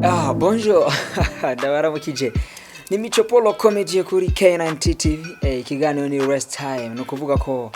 Ah, bonjour, ndabaramukije. Ni Mico Polo Comedy kuri K9 TV. Ikiganiro ni Rest Time. Ni ukuvuga ko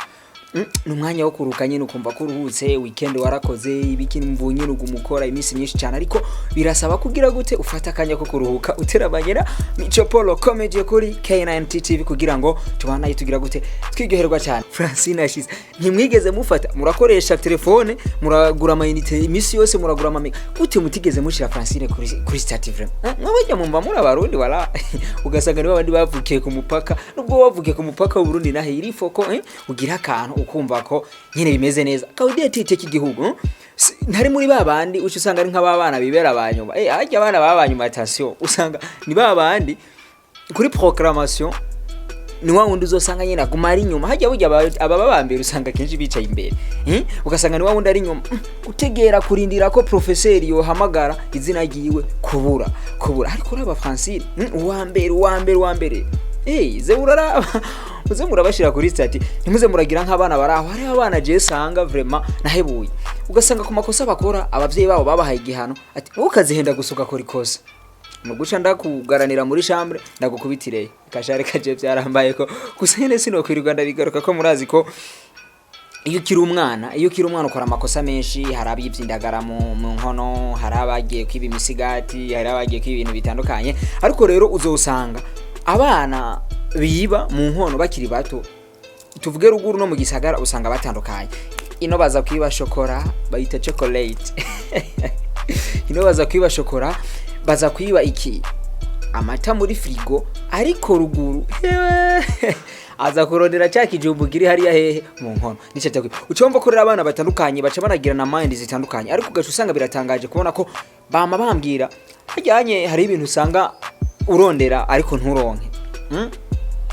ni umwanya wo kuruhuka nyine, ukumva ko uruhutse. Weekend warakoze ibiki, mvu nyine uguma ukora iminsi myinshi cyane, ariko birasaba kugira gute ufata akanya ko kuruhuka uteramanye na Mico Polo Comedy kuri K9 TV, kugira ngo tubanaye tugira gute twiryoherwa cyane. Francine ashize ntimwigeze mufata, murakoresha telefone, muragura amayinite iminsi yose, muragura amamega, gute mutigeze mushira Francine kuri statut? Vraiment, mwabajya mumva muri Abarundi wala ugasanga nibo abandi bavukiye ku mupaka, nubwo wavukiye ku mupaka w'u Burundi nahe iri foko, ugira akantu ukumva ko nyine bimeze neza, kawudetite k'igihugu, Ntari muri ba bandi uca usanga ari nk'ababana bibera abanyuma, hajya abana baba nyuma. Attention, usanga ni ba bandi kuri proclamation, ni wa wundi uzosanga nyine aguma ari inyuma. Hajya burya ababa ba mbere usanga kenshi bicaye imbere, Ugasanga ni wa wundi ari inyuma, utegera kurindira ko professeur yohamagara izina ryiwe, kubura kubura. Ariko uraba Francine, uwa mbere, uwa mbere, uwa mbere. Ze uraraba, muze murabashira kuri statut, ntimuze muragira nk'abana bari aho. Hariho abana je sanga vraiment nahebuye, ugasanga ku makosa bakora abavyeyi babo babahaye igihano, ati wowe ukazihenda gusa ugakora ikosa, mu guca ndakugaranira muri chambre ndagukubitireye kashare kaje. Byarambaye ko gusa nyene sinokwirirwa ndabigaruka ko murazi ko iyo ukiri umwana ukora amakosa menshi. Hari abivye indagara mu nkono, hari abagiye kwiba imisigati, hari abagiye kwiba ibintu bitandukanye. Ariko rero uzosanga abana biba mu nkono bakiri bato, tuvuge ruguru no mu gisagara, usanga batandukanye. Ino baza kwiba shokora, bayita chocolate. Ino baza kwiba shokora, baza kwiba iki, amata muri frigo. Ariko ruguru, hewe, aza kurondera cya kijumbu kiri hariya hehe mu nkono, nico cyo ucumva ko rero abana batandukanye baca banagira na mind zitandukanye. Ariko ugaca usanga biratangaje kubona ko bama bambwira hajyanye hari ibintu usanga urondera ariko nturonke,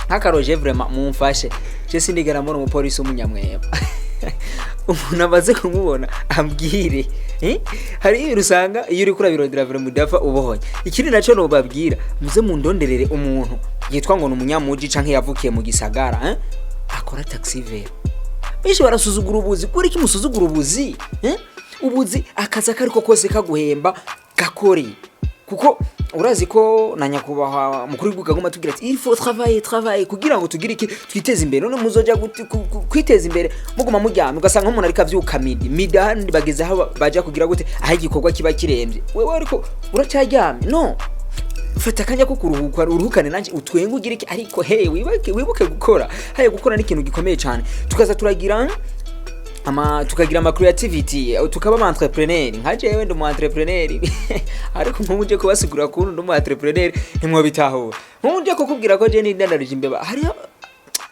Nk'akaroje, vraiment mumfashe, je sindigera mbona umupolisi w'umunyamwema. Umuntu amaze kumubona ambwire, Hari ibintu usanga iyo uriko urabirondera vraiment udapfa ubohonye. Ikindi naco nobabwira, muze mundonderere umuntu yitwa ngo ni umunyamuji canke yavukiye mu gisagara, Akora taxi vélo. Benshi barasuzugura ubuzi. Kubera iki musuzugura ubuzi, Ubuzi, akazi akariko kose kaguhemba, gakore, kuko urazi ko na nyakubahwa mukuru w'igihugu aguma atubwira ati il faut travailler, travailler, kugira ngo tugire iki, twiteze imbere. None muzoja kwiteza imbere muguma muryamye? Ugasanga nk'umuntu ariko avyuka midi midi, ahandi bageze aho baja kugira gute, aho igikorwa kiba kiremvye, wewe ariko uracaryamye. No fata akanya ko kuruhuka, uruhukane nanje, utwenge, ugire iki, ariko hey, wibuke gukora. Haye, gukora ni ikintu gikomeye cyane. Tukaza turagira ama tukagira ama creativity, tukaba ama entrepreneur. Nka jewe ndi umu entrepreneur, ariko nk'ubu nje kubasigurira kuntu ndi umu entrepreneur ntimwobitahura. Nk'ubu nje kukubwira ko je nidandarije imbeba, hariho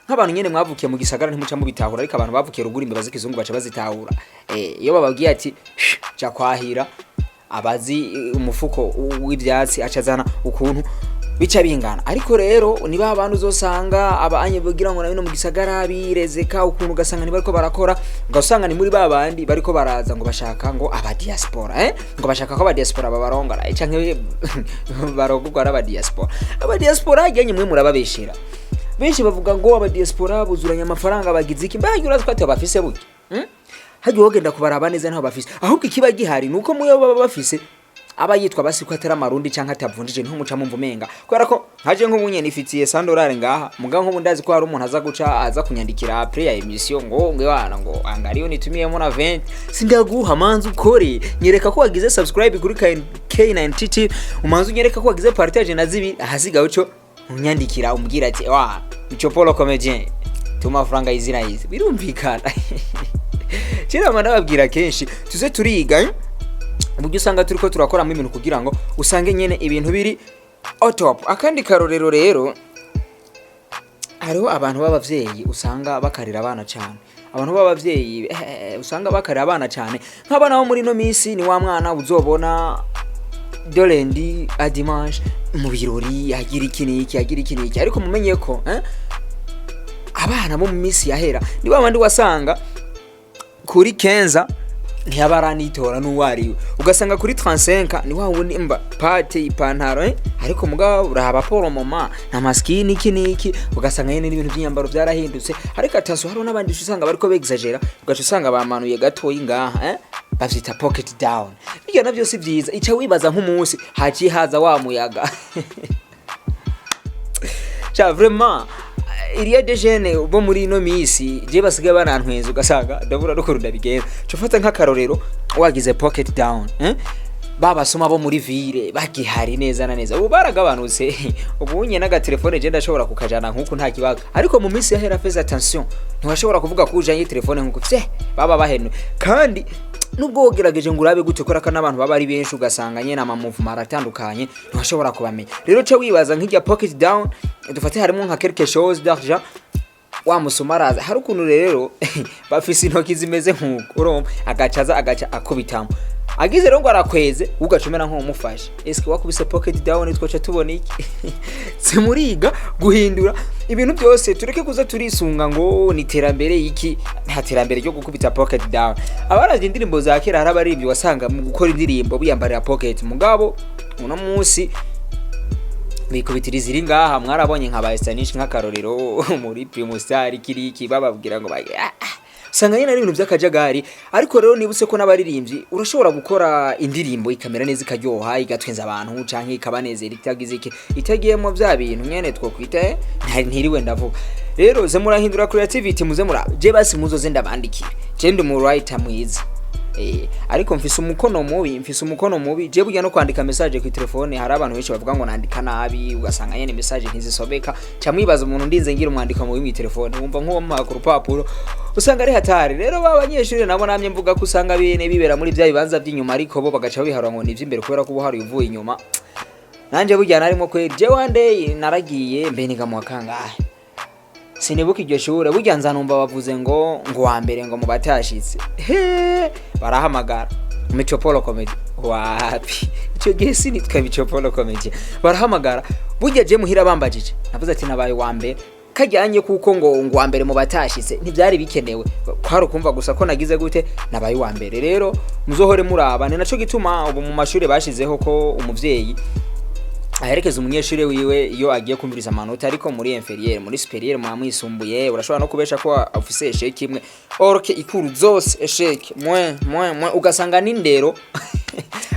nk'abantu nyene mwavukiye mu gisagara ntimuca mubitahura, ariko abantu bavukiye ruguru imbeba z'ikizungu baca bazitahura. Iyo bababwiye ati ja kwahira, abazi umufuko w'ivyatsi aca azana ukuntu bica bingana. Ariko rero niba abantu uzosanga abanye bagira ngo nabino mu gisagara birezeka ukuntu, ugasanga ntibariko barakora, ugasanga ni muri ba bandi bariko baraza ngo bashaka ngo aba diaspora, ngo bashaka ko aba diaspora babarongora, canke barongorwa n'aba diaspora. Aba diaspora hajyanye mwe murababeshera. Benshi bavuga ngo aba diaspora buzuranye amafaranga, bagize iki. Mbaye urazi ko atabo bafise burya, Hajya wogenda kubaraba neza, ntaho bafise. Ahubwo ikiba gihari nuko muyo baba bafise aba yitwa basi ko atari Amarundi canke atavunjije, niho muca mumva umenga. Kubera ko nkaje nk'ubu nyene nifitiye 100 dollars ngaha, mugabo nk'ubu ndazi ko hari umuntu aza guca aza kunyandikira après ya émission ngo wana ngo angariyo nitumiyemo na 20. Sindaguha, manzi ukore, nyereka ko wagize subscribe kuri K9TT, umanzi unyereka ko wagize partage na zibiri, ahasigaye uco unyandikira umbwira ati wa Mico Polo Comedien, tuma amafaranga izina yizi. Birumvikana. Kera ndababwira kenshi tuze turiga, Uburyo usanga turiko turakoramo ibintu kugira ngo usange nyene ibintu biri au top. Akandi karorero rero, hariho abantu b'abavyeyi usanga bakarira abana cyane. Abantu b'abavyeyi usanga bakarira abana cyane, nk'abana bo muri ino minsi, ni wa mwana uzobona de lundi à dimanche mu birori, agira iki n'iki, agira iki n'iki. Ariko mumenye ko, abana bo mu minsi yahera ni ba bandi wasanga kuri 15 ntiyabaranitora n'uwariwe, ugasanga kuri 35 ni wa wundi mba pate ipantaro, Ariko mugabo uraba pour moment nta maskini iki n'iki, ugasanga nyene n'ibintu by'inyambaro byarahindutse. Ariko ataso, hariho n'abandi usanga bariko begizagera, ugaca usanga bamanuye gatoyi ngaha, Bavyita pocket down. Bijya navyo si vyiza. Ica wibaza nk'umunsi haciye haza wa muyaga. Cha, vraiment, il y a des jeunes bo muri ino misi je basigaye banantwenza, ugasanga ndabura n'ukuntu ndabigenza. Cufata nk'akarorero, wagize pocket down, eh? Babasoma bo muri ville bagihari neza na neza, ubu baragabanutse. Ubu nye n'agatelefone je ndashobora kukajana nkuku, nta kibazo. Ariko mu minsi yahera, fais attention, ntiwashobora kuvuga ko ujanye telefone nkuku vye baba bahenuye. Kandi nubwo wogerageje ngo urabe gute, kubera ko n'abantu baba ari benshi, ugasanga nyene ama mouvement aratandukanye, ntiwashobora kubamenya. Rero ca wibaza nk'irya pocket down, dufate harimo nka quelque chose d'argent, wa musuma araza. Hari ukuntu rero bafise intoki zimeze nk'uko, urumva, agaca aza agaca akubitamo. Agize rero ngo arakweze, ugaca umera nk'uwumufashe. Eske wakubise pocket down, twoca tubona iki? Simuriga guhindura ibintu byose, tureke kuza turisunga ngo ni iterambere iki. Nta terambere ryo gukubita pocket down. Abaravye indirimbo za kera, hari abaririmbyi wasanga mu gukora indirimbo biyambarira pocket, mugabo uno munsi bikubitira iziri ngaha. Mwarabonye nka ba Estanish, nk'akarorero, muri Primustar kiriki bababwira ngo usanga nyine ari ibintu by'akajagari. Ariko rero nibutse ko n'abaririmbyi urashobora gukora indirimbo ikamera neza, ikaryoha, igatwenza abantu canke ikabanezera, itagize iki, itagiyemo bya bintu nyene twokwita ntiriwe ndavuga. Rero ze murahindura creativity, muze murabe. Je basi muzoze ndabandikira, je ndi mu writer mwiza. Ariko mfise umukono mubi, mfise umukono mubi. Je burya no kwandika message ku telefone, hari abantu benshi bavuga ngo nandika nabi, ugasanga nyene message ntizisomeka. Ca mwibaza umuntu ndinze ngira umwandiko mubi mu telefone, wumva nk'uwo muha ku rupapuro, usanga ari hatari. Rero ba banyeshuri nabo namye mvuga ko usanga bene bibera muri bya bibanza by'inyuma, ariko bo bagaca babiharura ngo ni ivy'imbere kubera ko uba hari uvuye inyuma. Nanje burya narimo kweri. Je one day naragiye, mbe niga mu wa kangahe, sinibuka iryo shure. Burya nza numva bavuze ngo wa mbere ngo mu batashitse he, barahamagara Michopolo Comedy. Wapi, icyo gihe sinitwa Michopolo Comedy. Barahamagara, burya je muhira bambajije, navuze ati nabaye wa mbere kajyanye, kuko ngo wa mbere mu batashitse ntibyari bikenewe, kwari ukumva gusa ko nagize gute, nabaye wa mbere. Rero muzohore muraba. Ni naco gituma ubu mu mashuri bashizeho ko umuvyeyi aherekeza umunyeshuri wiwe iyo agiye kumviriza amanota, ariko muri inférieur. Muri supérieur, mwamwisumbuye, urashobora no kubesha ko afise échec imwe, or que i cours zose échec, moins, moins, moins. Ugasanga n'indero,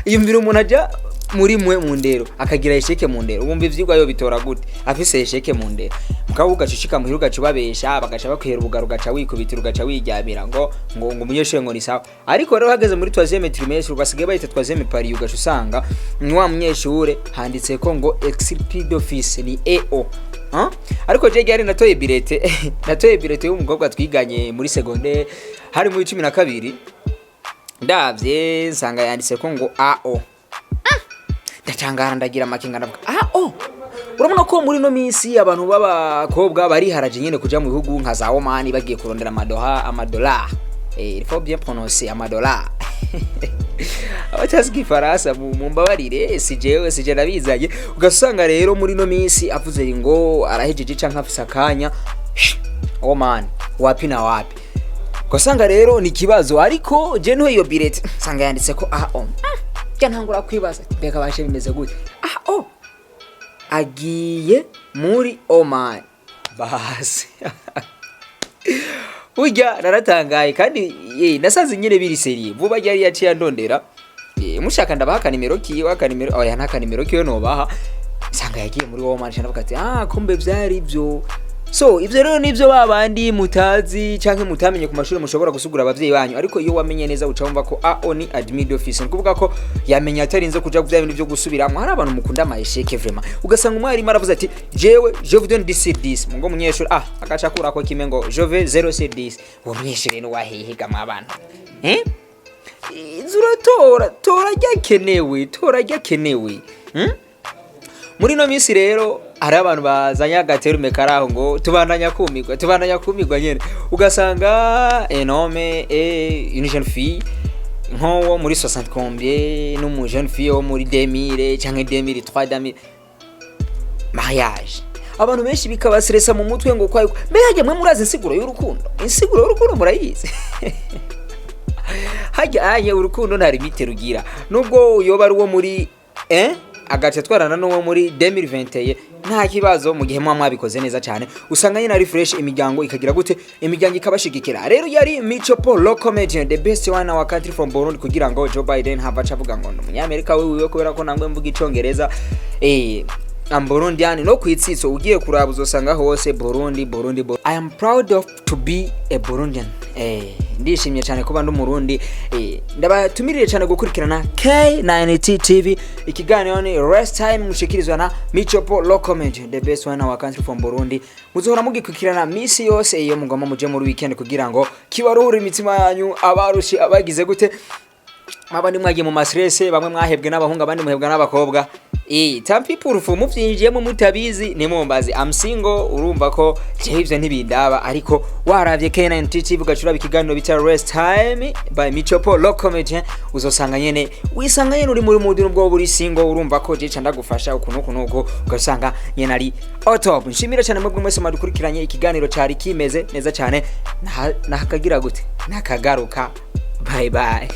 iyumvira umuntu aja muri mwe mu ndero akagira échec mu ndero, wumva ivyigwa yo bitora gute afise échec mu ndero? Mugabo ugacucika muhira, ugaca ubabesha, bagaca bakwihera ubugaro, ugaca wikubitira, ugaca wiryamira ngo umunyeshuri ngo ni sawa. Ariko rero hageze muri troisième trimestre, basigaye bayita troisième palier, ugaca usanga ni wa munyeshure handitse ko ngo exclu d'office, ni EO. Hein? Ariko je ryari natoye bulletin, natoye bulletin y'umukobwa twiganye muri secondaire, hari muri 12, ndavye nsanga yanditse ko ngo AO. Ndatangara, ndagira amakenga, ndavuga AO. Urabona ko muri no minsi abantu b'abakobwa bariharaje nyene kuja mu bihugu nka za Oman, bagiye kurondera amadoha, amadolari. Il faut bien prononcer amadolari. Abatazi igifaransa mumbabarire, si jewe, si je nabizanye. Ugasanga rero muri no minsi avuze ngo arahejeje canke afise akanya, Oman wapi na wapi. Ugasanga rero ni ikibazo. Ariko je ntuye iyo bulletin, nsanga yanditse ko AO. Ja ntangura kwibaza ati, mbega bashe bimeze gute? AO, agiye muri Oman. Basi burya naratangaye kandi nasanze nyine biri sérieux. Vuba ryari yaciye andondera. Mushaka ndabaha akanimero kiwe, akanimero, oya, nta kanimero kiwe nobaha. Nsanga yagiye muri Oman, ndavuga ati ah, kumbe vyari byo. So ivyo rero nivyo babandi mutazi canke mutamenye ku mashuri mushobora gusugura abavyeyi banyu. Ariko iyo wamenye neza, uca wumva ko AO ni admis d'office, ni kuvuga ko yamenye atarinze kuja vya bintu vyo gusubiramwo. Hari abantu mukunda ama échec vraiment, ugasanga umwarimu aravuze ati jewe je vous donne 10 sur 10, mungo munyeshuri agaca akurako kimwe ngo je veux 0 sur 10. Uwo munyeshuri ni wahehe mwabana, eh? Inzu uratora, tora ryakenewe, tora ryakenewe, Muri ino minsi rero hari abantu bazanye agaterume kari aho ngo tubandanya kumirwa, tubandanya kumirwa nyene. Ugasanga un homme et une jeune fille nkowo muri 60 combien n'umu jeune fille wo muri 2000 canke 2003, 2000, mariage. Abantu benshi bikabastressa mu mutwe ngo kwayo. Mbega mwe murazi insiguro y'urukundo? Insiguro y'urukundo murayizi? Hajya anye urukundo nta limite rugira, nubwo yoba ari uwo muri agaca atwarana n'uwo muri 2021, nta kibazo, mu gihe muba mwabikoze neza cyane, usanga nyine ari fresh, imiryango ikagira gute, imiryango ikabashigikira. Rero yari Mico Polo comedian, the best one our country from Burundi, kugira ngo Joe Biden hava aca avuga ngo ni umunyamerika wiwe kubera ko nangwe mvuga Icongereza. Am Burundian no kwitsitso, ugiye kuraba uzosanga hose Burundi, Burundi, Burundi. I am proud of to be a Burundian. Ndishimye cyane kuba ndi Umurundi. Ndabatumirire cyane gukurikirana K9T TV. Ikiganiro ni Rest Time, mushikirizwa na Micho Polo Comedy, the best one our country from Burundi. Muzohora mugikurikirana misi yose iyo mugomba muje muri weekend, kugira ngo kibaruhure imitima yanyu, abarushi, abagize gute, abandi mwagiye mu ma stress, bamwe mwahebwe n'abahungu, abandi muhebwa n'abakobwa. Some people fu muvyinjiyemo mutabizi, nimumbazi. I'm single, urumva ko jewe ivyo ntibindaba, ariko waravye K9 TV, ugacura ikiganiro bita Rest Time by Micho Polo Comedy, uzosanga nyene wisanga nyene uri muri mood, nubwo uri single. Urumva ko je ndagufasha ukuntu ukuntu uko, ugasanga nyene ari on top. Nshimira cyane mwebwe mwese mwadukurikiranye, ikiganiro cari kimeze neza cyane. Nahakagira gute, nakagaruka. Bye bye.